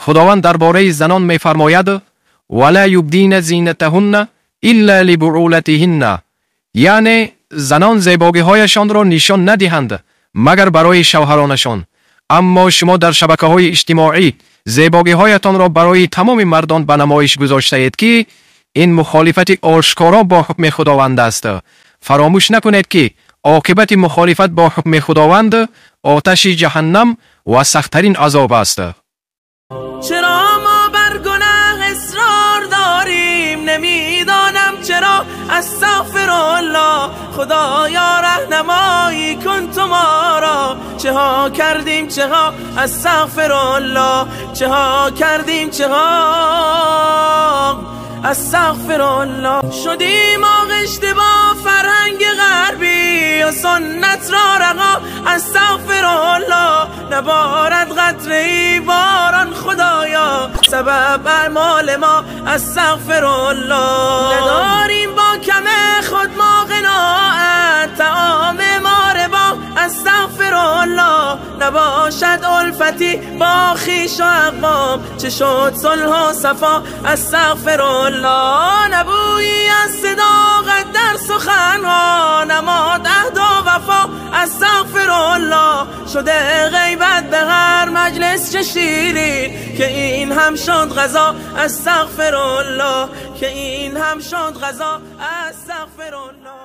Худованд дар бораи занон мефармояд: «Ва ла юбдина зинатаҳунна илла либуъулатиҳинна», яъне занон зебогиҳояшонро нишон надиҳанд, магар барои шавҳаронашон. Аммо шумо дар шабакаҳои иҷтимоӣ зебогиҳоятонро барои тамоми мардон ба намоиш гузоштаед, ки ин мухолифати ошкоро бо ҳукми Худованд аст. Фаромӯш накунед, ки оқибати мухолифат бо ҳукми Худованд оташи ҷаҳаннам ва сахттарин азоб аст. Чаро мо бар гуноҳ исрор дорем? Намедонам чаро. Астағфируллоҳ, Худоё, раҳнамоӣ кун ту моро. Чӣ ҳо кардем, чӣ ҳо, астағфируллоҳ, чӣ ҳо кардем, чӣ ҳо, астағфируллоҳ. Шудем оғишта бо фарҳанги ғарбӣ ва суннат ро раҳо. Астағфируллоҳ, наборад қатраи борон, Худоё, сабаб аъмоли мо. Астағфируллоҳ, надорем бо кам худ мо қаноат, таоми мо рибо. Астағфируллоҳ, набошад улфати бо хеш ва ақвом, чӣ шуд сулҳу сафо. Астағфируллоҳ, набӯйӣ аз садоқат дар суханҳо, намод аҳду вафо. Астағфируллоҳ, шуда ғайбат ба ҳар маҷлис чӣ ширин, ки ин ҳам шуд ғазо. Астағфируллоҳ, ки ин ҳам шуд ғазо. Астағфируллоҳ.